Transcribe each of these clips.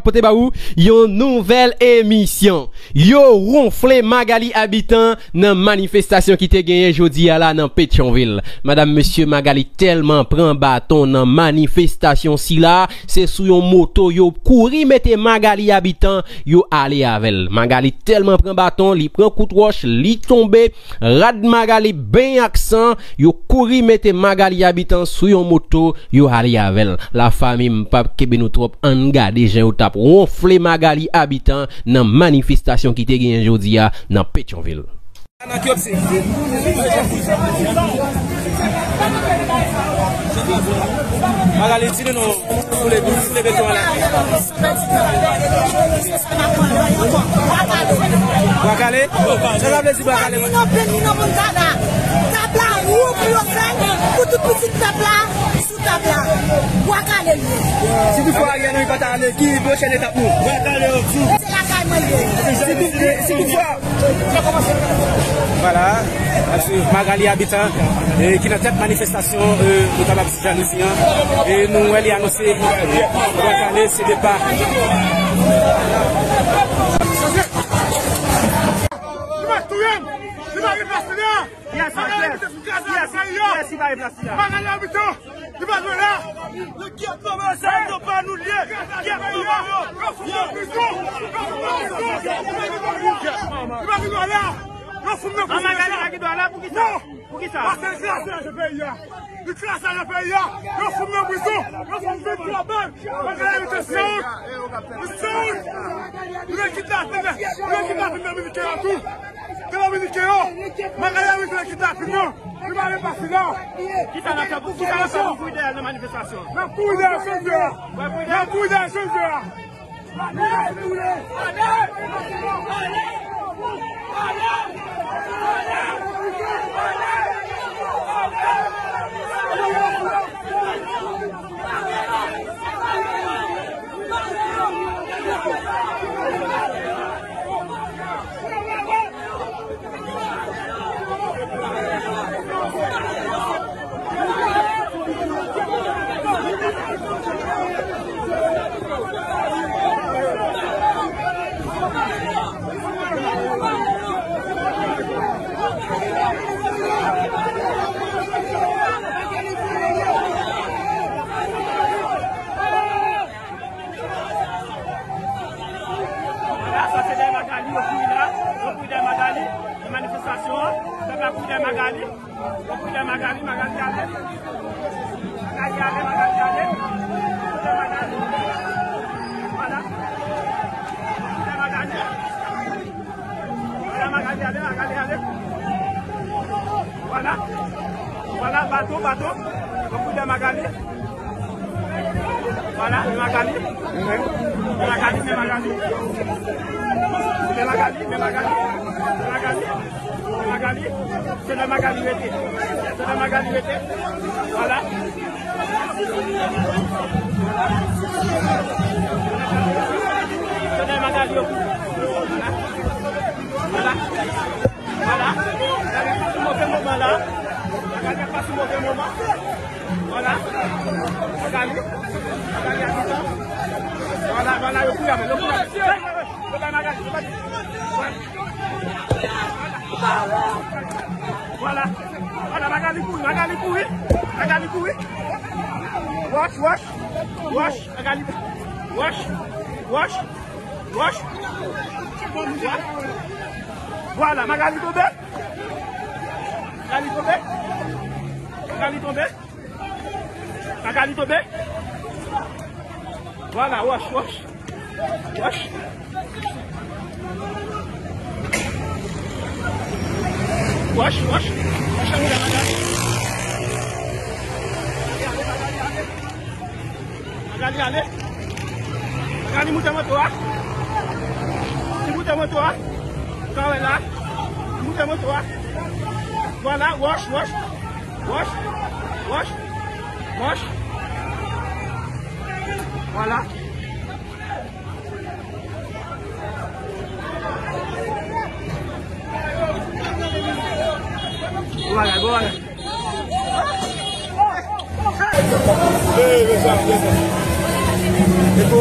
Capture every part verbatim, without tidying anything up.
pote ba ou yon nouvèl emisyon. Yo wonfle Magalie Habitant nan manifestasyon ki te genyen jodi a la nan Petyonvil. Madanm, mesye, Magalie tèlman pran baton nan manifestasyon sila, se sou yon moto yo kouri mete Magalie Habitant, yo ale avè l. Magalie tèlman pran baton, li pran kout wòch, li tonbe, rad Magalie benyen ak san, yo kouri mete Magalie Habitant sou yon moto, yo ale avè l. Lafanmi, m p ap kenbe nou twòp, ann gade jan yo t ap wonfle Magalie Habitant nan manifestasyon ki te genyen jodi a nan Petyonvil. Nan ki opsi? Magalie, di nou non, pou leve, pou leve tou an la. Bwa kale? Sa sa vle di bwa kale? Ni nan pen, ni nan moun tada. Tab la, wou pou yo fè, pou tout pitit pèp la, sou tab la. Bwa kale li ye. Si toutfwa Ariel Henry pa ta ale, ki pwochèn etap nou? Bwa kale yo tou. Se lakay mwen li ye. Si tout, si toutfwa Vwala, Magalie Habitant, e, ki nan tèt manifestasyon, e, nou kapab di jalouzi an. E nou wè li anonse bwa kale, se depa. Li va touye m! Li va replase la! Yes, yes, yes. Yes, yes, li va replase la. Magalie Habitant! Li pa dwe la! Nèg ki ap kòmanse, nou pa nou lye! Ki ap kòmanse yo! Li pa dwe la! Yo fout nan prizon! Magali pa gen dwa la, poukisa? Non! Poukisa? Paske li krasi lajan peyi a! Li krasi lajan peyi a! Yo fout nan prizon! Yo fout nan prizon! Magali te sanwont! Li sanwont! Li vle kidnape, li vle kidnape Dominiken an tou! Ke Dominiken yo! Magali vle kidnape nou! Li pa vle pase la! Kisa n ap fè pou, kisa n ap fè pou kouri dèyè l nan manifestasyon? N ap kouri dèyè chofè a! N ap kouri dèyè chofè a! Vwala, sa se dèyè Magali, yo kouri la, yo kouri dèyè Magali, nan manifestasyon an, pèp la kouri dèyè Magali, yo kouri dèyè Magali, Magali ale, Magali ale, Magali ale, kouri dèyè Magali, vwala, kouri dèyè Magali. Vwala, Magali ale, Magali ale. Vwala. Vwala, bato, bato. Yo kouri dèyè Magali. Vwala, men Magali. Men Magali, men Magali. Men Magali, men Magali. Men Magali. Men Magali. Se nan Magali rete. Se nan Magali rete. Vwala. Vwala. Vwala. Vwala. Magali ap pase move moman la. Magali ap pase move moman. Vwala. Magali. Magali ap pase. Vwala, vwala, yo kouri avè l, yo kouri avè l. Yo bay Magali, yo bay. Vwala. Vwala, Magali kouri, Magali kouri. Magali kouri. Wòch, wòch. Wòch, Magali. Wòch. Wòch. Wòch. Vwala, Magali tonbe. Magali tonbe. Magali tonbe. Magali tonbe. Vwala, wòch, wòch. Wòch. Wòch, wòch. Wòch, Magali. Magali ale. Magali moute moto a. Li moute moto a. Ou ka wè la. Li moute moto a. Vwala, wòch, wòch. Wòch. Wòch. Wòch. Vwala. Vwala, vwala. Hey, mezanmi, mezanmi. Eko.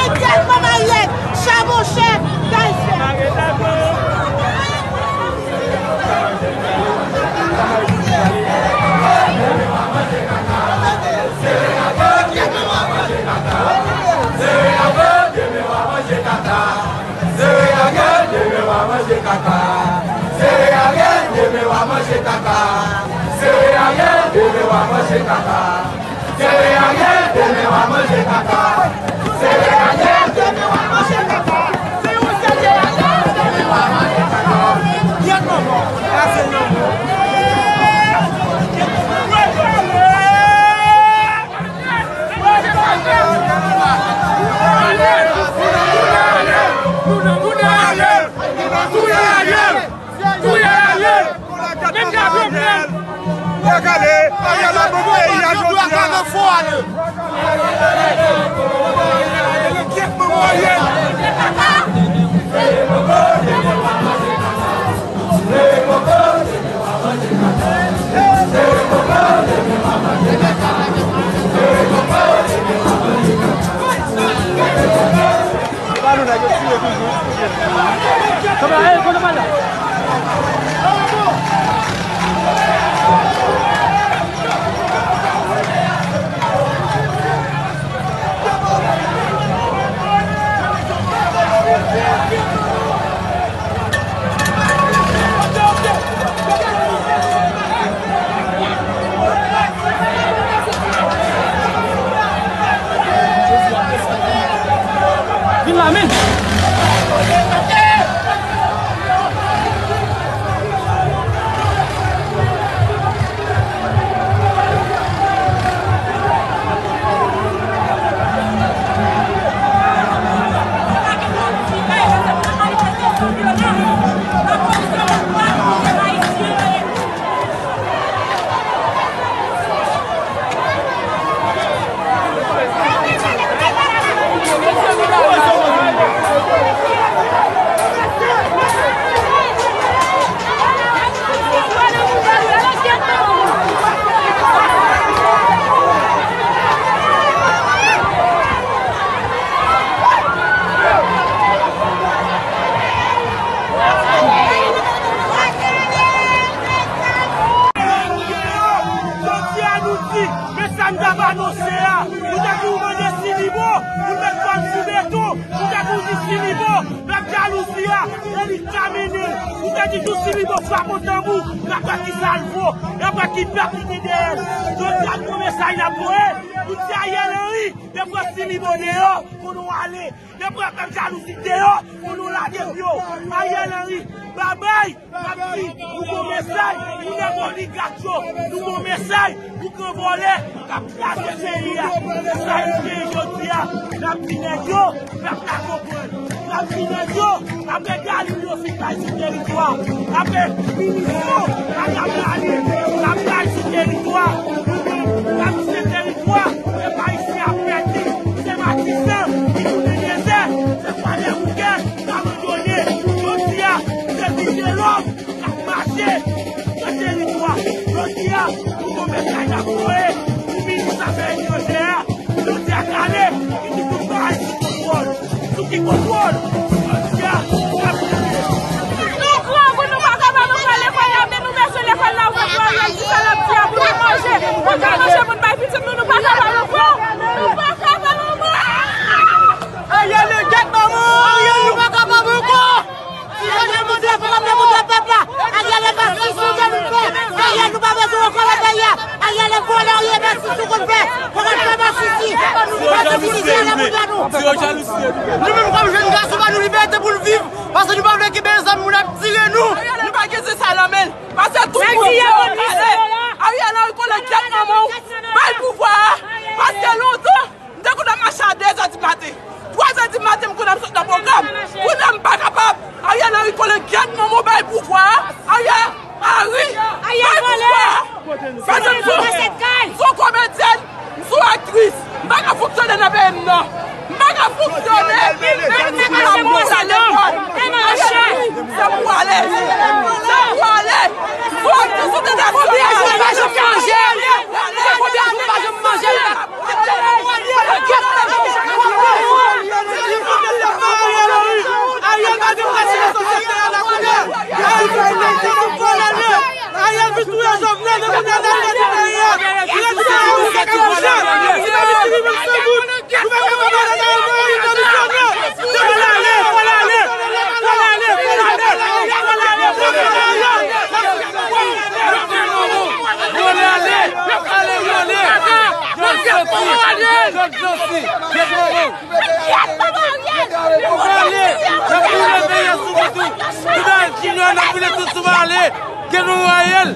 Egalman Mariette, Chabochè, Kayfè. Sere Ariel, demen w a manje kaka. Sere Ariel, demen w a manje kaka. Sere Ariel, demen w a manje kaka. Sere Ariel, demen w a manje kaka. Sere Ariel, demen w a manje kaka. Se yon sere Ariel, demen w a manje kaka. Yèt manman, la se yon. Vin la, men! Jodi a nou di, men sa n t ap anonse a, nou te di ou mande Silibo, nou met kò n sou beton, nou te di ou di Silibo, pèp Jalouzi a, se li k ka mennen l, nou te di jou Silibo frape yon tanbou, n ap wè kisa l vo, n ap wè ki pèp ki gen dèyè l. Jodi a nou gon mesaj n ap voye, nou di Ariel Henry, te pran Silibo deyò, pou nou ale. Depi w ap fè jalouzi deyò, pou nou lage pye w. Ariel Henry, babay, n ap di, nou gon mesaj pou nèg oligak yo, nou gon mesaj pou gran vòlè k ap kraze peyi a. Se sa nou gen jodi a. N ap di nèg yo, pèp la konprann. N ap di nèg yo, apre Galileo fin bay sou teritwa, apre minis yo, Madanm Lali, ap bay sou teritwa. Nou menm, n ap di se teritwa, se pa isi a pèdi. Se Matisan ki tounen dezè, se Kwadèboukè k abandone. Jodi a, se Vitelòm k ap mache nan teritwa. Jodi a, nou gon mesaj n ap voye pou minis afè etranjè a. Jodi a, kale, ki di tout bagay sou kontwòl. Sou ki kontwòl? Jodi a, n ap gade. Nou gran, nou pa kapab ankò lekòl la, men nou bezwen lekòl la ouvè pou Ariel, di sa l ap di a, pou nou manje. Pou nou manje, pou n bay pitit nou, nou pa kapab ankò. Nou pa kapab ankò. Ariel, nou gèt manman! Ariel, nou pa kapab ankò! Si Ariel monte, fò n ap demoute pèp la! Ariel, e pa sisi w te vin fè! Ariel, nou pa bezwen w ankò nan peyi a! Ariel, e vòlè w ye, e pa sisi w konn fè! Fò n ap fè masisi! Fò n ap fè masisi, Ariel, monte nou! Nou menm kòm jèn gason, ba nou libète pou n viv! Paske nou pa vle kenbe zam moun ap tire nou. Nou pa gen se sa nan men l. Paske tout moun di yo kale. Ariel Henry konnen gèt manman w. Bay pouvwa a. Paske lontan, m te konn ap mache a de zè di maten. Twa zè di maten, m konn ap sot nan pwogram. Kounye a m pa kapab. Ariel Henry konnen gèt manman w, bay pouvwa a. Ariel Henry, bay pouvwa a. Paske m se yon komedyèn, m se yon aktris. M pa ka fonksyone M non. M pa ka fonksyone. Menm si m pa pran sa lekòl. Ariel, se pou ale. Se pou ale. Fò di sou tentative. Konbyen jou m manje? Konbyen jou m pa janm manje? Ariel pa deplase nan sosyete a la kounye a. Ariel vin touye Jovenel, depi nan lè li di peyi a. Li rete nan yon sèt manje. Li pa vin fini menm san goud. Gouvènman pa ba l anyen, li demisyone. Fò l ale, fò l ale, fò l ale, fò l ale, fò l ale, fò l ale. Fò l ale, ale, ale. Zòt santi, zòt santi. Fò l ale, n ap boule peyi a sou moutou. Tout Ayiti nou an, n ap boule tout sou ale. Gen nou Ariel.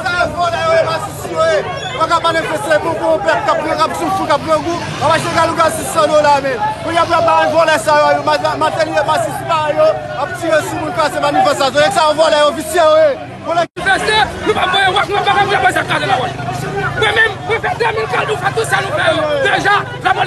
Sa vòlè yo ye, masis yo ye. Yo pa ka manifeste pou, pou yon pèp k ap, k ap soufri, k ap grangou. Yo mache galou gal sis san dola, men. Kounye a pou y ap bay vòlè sa yo, yo, ma-, ma-, Mateli, masis pa yo, ap tire sou moun, kraze manifestasyon. Nèg sa yo vòlè yo, visye yo ye. Vòlè. Manifeste, nou p ap voye wòch, nou p ap voye wòch, sa kraze lawòch. Mwen menm, mwen fè de mil kal nou fè tout sa nou fè yo. Deja, lapolis